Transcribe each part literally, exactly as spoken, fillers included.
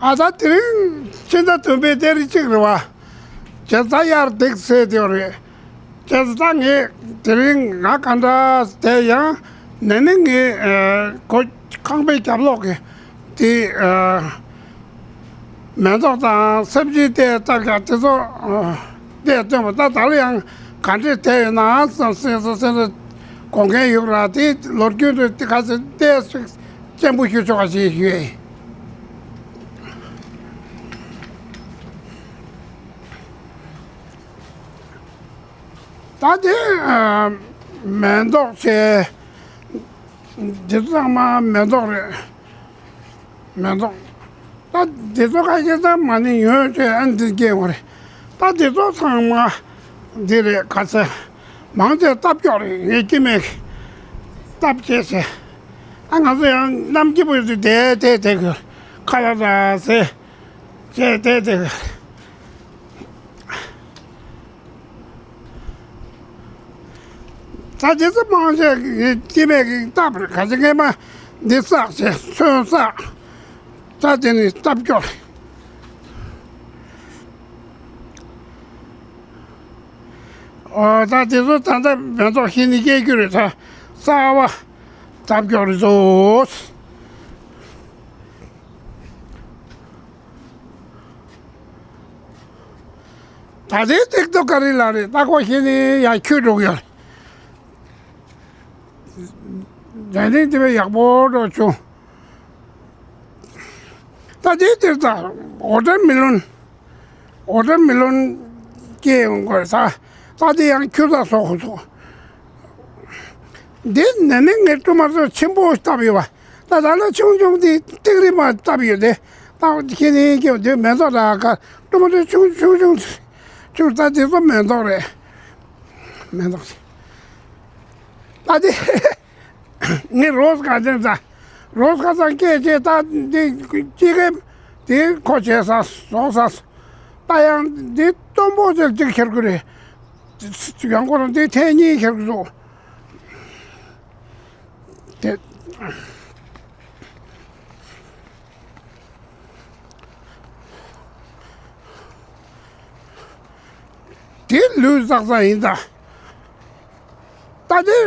ཨ། ད་དེ་རིང་ཕྱི་ཟླ་བདུན་པའི་ཏ་རིག་གཅིག་རེད་བ། བྱས་ཙང་དབྱར་ལྡིག་ཟེར་དེ་རེད། བྱས་ཙང་ངས་དེ་རིང་ང་ག་འདྲ་བསྡད་ཡང་ན་ནིང་ངས་ཨ་གོ་ཁང་པའི་རྒྱབ་ལོགས་ཀྱི་དེ་ཨ་མེ་ཏོག་དང་སེམས་ཅན་དེ་ལྟར་ཀྱང་དེ་ཚོ་ཨ་བལྟས་སྟོན་པ། ད་ད་ལོ་ཡང་ག་འདྲས་བསྡད་ཡོད་ན་བསམ་སེམས་སོ་སེམས་སོ་དགོངས་མཁན་ཡོད་ར། དེ་ལོ་རྒྱུས་དེ་དེ་ག་ཚོད་བལྟས་སུ་སྤྱན་པོ་ཞུ་ཆོག་པ་ཞིག་ཞུ་ཡས་ཡིན། ད་དེ་ཨ་མེ་ཏོག་བྱས། འདི་ཚང་མ་མེ་ཏོག་རེད། མེ་ཏོག་ད་འདི་ཚོ་ཁ་ཤས་ད་མ་ཎི་ཡོད་ཅེས་ཨ་འདི་སྐྱེ་བ་རེད། ད་འདི་ཚོ་ཚང་མ་འདི་རེད། ག་ཚོད་མང་ཆེ་སྟབས་སྐྱོ་རེད། ངས་སྐྱེ་མེད་སྟབས་བྱས་ཟེར། ཨ་ང་ཚོ་ཡང་གནམ་སྐྱིད་པོ་ཡོད་དུས་བསྡད་བསྡད་བསྡད་དགོས། ཁ་ལག་ཟ་ཟེར་བྱས་བསྡད་བསྡད་དགོས། ད་དེ་ཚོ་མང་ཆེ་སྐྱེ་མེད་ཀྱི་སྟབས་རེད། ག་ཚོད་ངས་མ་འདི་བསགས་བྱས་ཚོན་བསགས། ད་དེ་ནི་སྟབས་སྐྱོ་རེད། ཨོ། ད་དེ་ཚོ་ད་ལྟ་མེ་ཏོག་ཤི་ནས་སྐྱེ་རྒྱུ་རེད། ད་གསར་པ་སྟབས་སྐྱོ་རེད་ཟོ། ད་ལྟའི་ཏིག་ཏོ་ག་རེ་ལ་རེད། ད་ཁོ་ཤི་ནས་ཡར་འཁྱུད་འགྲོ་གི་ཡོད་རེད། ད་ནི་དེ་བས་ཡག་པོ་འགྲོ་བྱུང་། ད་དེ་དེར་ད་ཝ་ཊར་མེ་ལོན། ཝ་ཊར་མེ་ལོན་སྐྱེ་ཡོང་དགོས་ས། ད་དེ་ཡང་ཁྱུ་ཚ་སོགས་སོ། འདི་ནས་ནི་ངས་ཊོ་མ་ཊོ་ཆེན་པོ་བཏབ་ཡོད་པ། ད་ད་ལ་ཆུང་ཆུང་དེ་ཏིག་རི་མ་བཏབ་ཡོད་དེ། ད་ཁྱེད་ནི་སྐྱེ་བ་དེ་མེ་ཏོག་ད་ག་ཊོ་མ་ཊོ་ཆུང་ཆུང་ཆུང་ཆུང་། ད་དེ་ཚོ་མེ་ཏོག་རེད། མེ་ཏོག་ད་དེ། ངས་རོ་སི་ག་ཚང་ད། རོ་སི་ག་ཚང་སྐད་ཆ་ད་འདི་ཅི་གེ་དེ་ཁོ་བྱས་ས་བཟོ་ས། ད་ཡང་འདི་སྟོན་པོ་ཅིག་ཅིག་ཁྱེར་དགོས་རེད། ཡང་ཁོ་རང་འདི་ཐེངས་གཉིས་ཁྱེར་དགོས་འདུག་དེ། དེ་ལུས་བསགས་ས་ཡིན་ད། ད་དེ་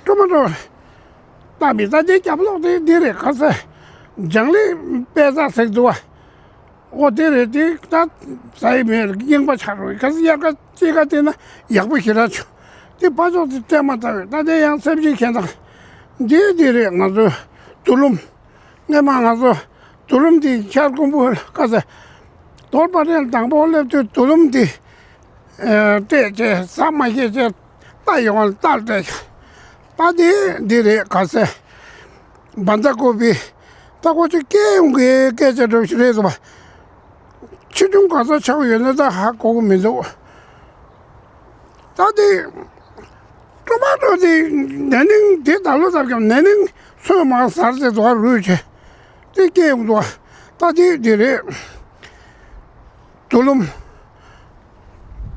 ཊོ་མ་ཊོ་ད་མི་ད་དེ་རྒྱབ་ལོགས་དེ་འདི་རེད། ག་ཚོད་ལྗང་ལི་པད་ཚལ་ཟེར་འདུག་བ། ཨོ་དེ་རེད། དེ་ད་ཟ་ཡི་མེད། རྙིང་པ་ཆགས་རོགས། ག་ཚོད་དབྱར་ཁ་དཔྱིད་ཁ་བལྟས་ན་ཡག་པོ་ཞེ་དྲག་བྱུང་། དེ་ཕར་ཕྱོགས་དེ་སྲན་མ་ལྟ་བས། ད་དེ་ཡང་སེམས་ཅན་ཁྱེད་དང་འདི་འདི་རེད། ང་ཚོ་དུ་ལུམ། སྔས་མ་ང་ཚོ་དུ་ལུམ་དེ་ཤར་ཀོང་པོ་ག་ཚོད་རྡོར་པ་རེ་དང་པོ་སླེབས་དུས་དུ་ལུམ་དེ་ཨེ་སྤྲད་བྱས་ཟ་མ་ཤེས་བྱས་རྟ་ཡོང་བ་རྟར་སྤྲད་བྱས། ད་དེ་འདི་རེད། ག་ཚོད་བན་ད་ཀོ་པི། ད་ཁོ་ཚོ་སྐྱེ་ཡོང་གི་སྐད་ཆ་འདྲ་ཞིག་རེད་འདུག་བ། ཆེ་ཆུང་ག་ཚོད་ཆགས་ཡོད་ན་ད་ཧ་གོ་གི་མི་འདུག་ད་དེ་ཊོ་མ་ཊོ་དེ་ན་ནིང་དེ་ད་ལོ་ལྟར་ཀྱང་ན་ནིང་སོས་མ་ཟར་ཏེ་དོ་རུས་བྱས་དེ་སྐྱེ་ཡོང་འདུག་ད་དེ་དེ་རེད། དུ་ལུམ།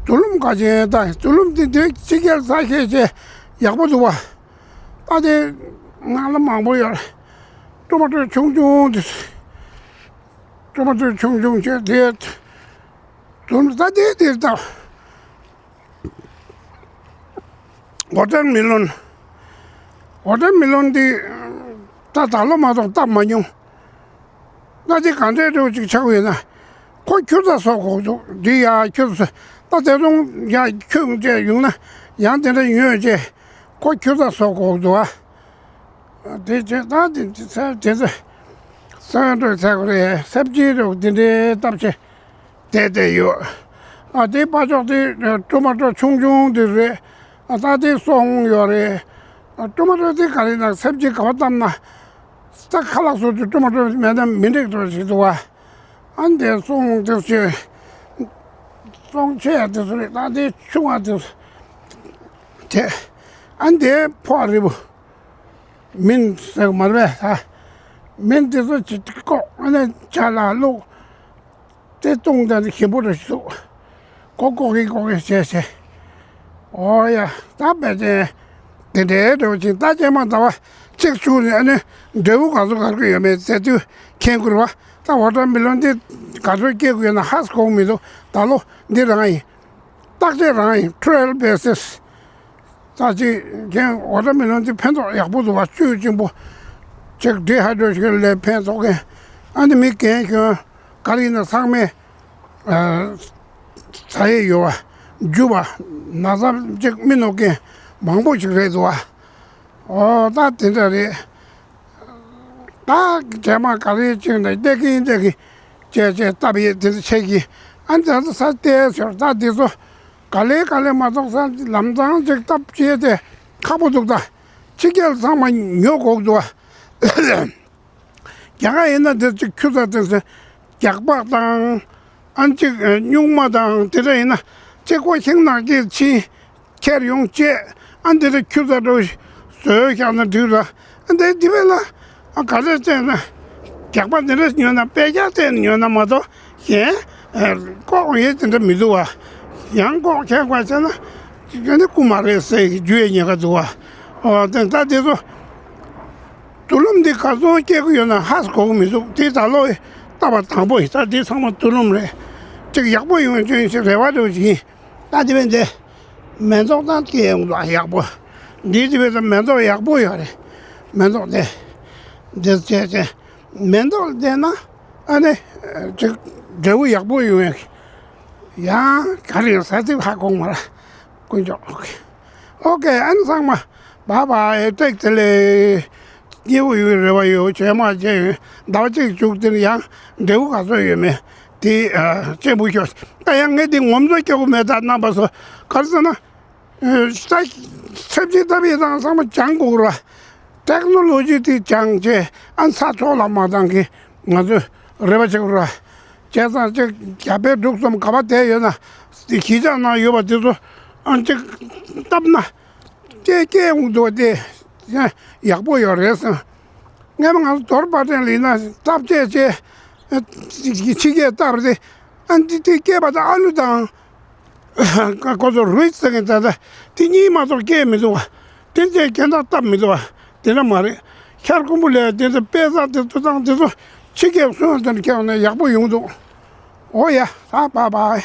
དུ་ལུམ་ག་ཅན་ད་དུ་ལུམ་དེ་དེ་ཕྱི་རྒྱལ་ས་ཤེས་བྱས་ཡག་པོ་འདུག་བ། ད་དེ་ང་ལ་མང་པོ་ཡོད། ཊོ་མ་ཊོ་ཆུང་ཆུང་དེ། ཊོ་མ་ཊོ་ཆུང་ཆུང་བྱས་དེ། དུ་ལུམ་ད་དེ་དེ་ད། ཝ་ཊར་མེ་ལོན། ཝ་ཊར་མེ་ལོན་འདི་ད་ད་ལོ་མ་གཏོགས་བཏབ་མ་མྱོང་། ད་འདི་ག་འདྲའི་འདྲ་བོ་ཅིག་ཆགས་ཡོད་ན། ཁོ་ཁྱུ་ཚ་བཟོ་དགོས་འདུག་འདི་ཡ་ཁྱུ་ཚ། ད་དེ་རུང་ཡ་ཁྱུ་བཅས་ཡོང་ན་ཡང་དེ་འདྲ་ཡོད་ཅེས་ཁོ་ཁྱུ་ཚ་བཟོ་དགོས་འདུག་ཨ། དེ་བྱས་ད་དེ་དེ་ཚ་དེ་ཚ་སོན་འགྲོ་ཚ་གོ་རེད། སེམས་ཅན་འགྲོ་དེ་འདྲའི་སྟབས་ཆེ། དེ་དེ་ཡོད། ཨ་དེ་ཕ་ཕྱོགས་དེ་ཊོ་མ་ཊོ་ཆུང་ཆུང་དེ་རེད། ཨ་ད་དེ་སོང་ཡོད་རེད། ཨ་ཊོ་མ་ཊོ་དེ་ག་རེ་ན་སེམས་ཅན་ག་པ་བཏབ་ན། ད་ཁ་ལག་བཟོ་དུས་ཊོ་མ་ཊོ་མེད་ན་མི་འགྲིག་འགྲོ་ཞིག་འདུག་བ། ཨ་དེ་སོང་དེ་ཚོ་སོང་ཆེ་དེ་ཚོ་རེད། ད་དེ་ཆུང་བ་དེ་ཚོ་དེ། ཨ་དེ་ཕོ་རི་བོ། མིན་ཟེར་མ་རེད་པས། ད་མིན་དེ་ཚོ་ཅིག་ལྐོག་ཨ་ནི་ཇ་ལ་བླུགས། དེ་བཏུང་དང་ཞིམ་པོ་རེ་ཞིག་འདུག་ཀོ་ཀོ་གི་ཀོ་གི་བྱས་བྱས། ཨོ་ཡ། ད་དཔེ་ཅན་དེ་འདྲའི་འགྲོ་ཅིང་ད་ཅན་མ་ད་བ་ གཅིག་བྱུགས་ནས་ཨ་ནི་འབྲས་བུ་ག་ཚོད་ག་ཚོད་ཡོད་མེད་ཟེར་དུས་མཁྱེན་དགོས་རེད་བ། ད་ཝ་ཊར་མེ་ལོན་འདི་ག་ཚོད་སྐྱེ་དགོས་ཡོད་ན་ཧ་གོ་གི་མི་འདུག་ད་ལོ་འདི་རང་ཡིན། བརྟག་དཔྱད་རང་ཡིན། ཊ་ར་ཡལ་བེ་སིས། ད་ཅིག་ཁྱེད་ཝ་ཊར་མེ་ལོན་འདི་ཕན་ཐོགས་ཡག་པོ་འདུག་བ། བཅུད་ཆེན་པོ། ཅིག་ཌི་ཧའི་ཌྲེ་ཤན་ལ་ཕན་ཐོགས་མཁན། ཨ་ནི་མི་རྒན་གཞོན་ག་རེ་ཡིན་ན་ཚང་མས་ཨ་ཟ་ཡས་ཡོད་བ། རྒྱུ་བ། ན་ཚ་ཅིག་མི་གནོད་མཁན་མང་པོ་ཞིག་རེད་འདུག་བ། ཨོ་ད་དེ་འདྲ་རེད། ད་རྗེས་མ་ག་རེ་བྱས་ན་བལྟས་ཀྱིན་བལྟས་ཀྱིན་བྱས་བྱས་བཏབ་ཡས་དེ་ཚོ་བྱས་ཀྱིན། ཨ་ནི་ད་ཚོ་ས་བལྟས་ཞོར་ད་དེ་ཚོ་ག་ལེ་ག་ལེ་མ་གཏོགས་ས་ལམ་སང་ཅིག་བཏབ་བྱས་ཏེ་ཁག་པོ་འདུག་ད་ཕྱི་རྒྱལ་ཚང་མ་ཉོ་དགོས་འདུག་བ། རྒྱ་གར་ཡིན་ན་འདིར་ཅིག་ཆུ་ཚ་དེ་ཚོ་རྒྱགས་པ་དང་། ཨ་ནི་ཅིག་སྨྱུག་མ་དང་དེ་འདྲ་ཡིན་ན་ཅིག་ཁོ་ཤིང་ནགས་ཀྱི་ཕྱིན་ཁྱེར་ཡོང་བྱས། ཨ་འདི་འདྲ་ཁྱུ་ཚ་འགྲོ་བཟོས་བཞག་ན་འགྲིག་ར། ཨ་འདི་འདི་བས་ལ་ཨ་ག་རེ་བྱས་ན་རྒྱགས་པ་འདི་འདྲ་ཉོས་ན་དཔེ་རྒྱག་བལྟས་ནས་ཉོས་ན་མ་གཏོགས་གཞན་ལྐོག་ཡོད་དེ་འདྲ་མི་འདུག་བ། ཡང་ལྐོག་ཁྱེར་དགོས་བྱས་ན་ཅིག་ཡོད་ནི་རྐུ་མ་རེད་ཟེར་གི་རྒྱུ་ཡས་ཉེན་ཁ་འདུག་བ། ཨོ་དེ་ད་དེ་ཚོ། དུ་ལུམ་འདི་ག་ཚོད་སྐྱེ་གི་ཡོད་ན་ཧ་གོ་གི་མི་འདུག་དེ་ད་ལོ་བཏབ་པ་དང་པོ་ཡིན། ད་འདི་ཚང་མ་དུ་ལུམ་རེད། ཅིག་ཡག་པོ་ཡོང་ཅུང་ཞིག་རེ་བ་འདྲ་བོ་ཞིག་ཡིན། ད་འདི་བས་འདི་མེ་ཏོག་དང་སྐྱེ་ཡོང་ལ་ཡག་པོ། འདི་འདི་བས་ད་མེ་ཏོག་ཡག་པོ་ཡོད་རེད། མེ་ཏོག་འདི་འདི་བྱས་བྱས་མེ་ཏོག་འདི་ན་ཨ་ནི་ཅིག་འབྲས་བུ་ཡག་པོ་ཡོང་ཡག་ཡང་ག་རེ་ཡོང་ས་དེ་ཧ་གོ་མ་ར། དཀོན་མཆོག་ཨོ་ཁེ། ཨོ་ཁེ། ཨ་ནི་ཚང་མ་བཱའི་བཱའི། བཀྲ་ཤིས་བདེ་ལེགས། སྐྱིད་པོ་ཡོང་རེ་བ་ཡོད། བྱས་མ་བྱས་ཡོད། ཟླ་བ་གཅིག་བཅུ་དེ་ནི་ཡང་འབྲས་བུ་ག་ཚོད་ཡོད་མེད་དེ་ཨ་གཅེན་པོ་ཤོག་ད་ཡང་ངས་འདི་ངོམ་སོ་སྐྱོ་གི་མེད། ད་རྣམ་པ་ཚོ་ག་རེ་ཟེར་ན། ཨ་ད་ཚབ་ཅིག་ཐབས་ཡིག་དང་ཚང་མ་སྦྱང་དགོས་ར། ཊེག་ནོ་ལོ་ཇི་དེ་སྦྱང་བྱས་ཨ་ཚ་ཐོག་ལ་མ་བཏང་གི་ང་ཚོས་རེ་བ་བྱེད་དགོས་ར། བྱས་ཙང་ཅིག་རྒྱ་བལ་འབྲུག་གསུམ་ག་པར་བསྡད་ཡོད་ན་གཞིས་ཆགས་ནང་ཡོད་པ་དེ་ཚོ་ཨ་ཅིག་བཏབ་ན་སྐྱེ་སྐྱེ་འོང་འདུག་དེ་ཡག་པོ་ཡོད་རེད་བསམ། སྔས་མ་ང་ཚོ་དོར་པ་ཏྲེན་ལི་ན་སྟབས་བཅས་བཅས་ཕྱི་རྒྱལ་བཏབ་རེད། ཨ་འདི་དེ་སྐྱེས་པ་དང་ཨ་ལུ་དང་ཁོ་ཚོ་རུས་ཟེར་མཁན་ད་ལྟ་དེ་གཉིས་མ་གཏོགས་སྐྱེས་མི་འདུག་བ། དེ་ཚོས་གྱེན་ཐག་བཏབ་མི་འདུག་བ། དེ་འདྲ་མ་རེད། ཤར་ཁུམ་བུ་ལས་དེ་ཚོ་དཔེ་ས་དེ་ཚོ་དང་དེ་ཚོ་ཕྱི་རྒྱལ་སོང་དེ་འདྲ་ཁྱེར་ནས་ཡག་པོ་ཡོང་འདུག་ཨོ་ཡ། ད་བཱའི་བཱའི།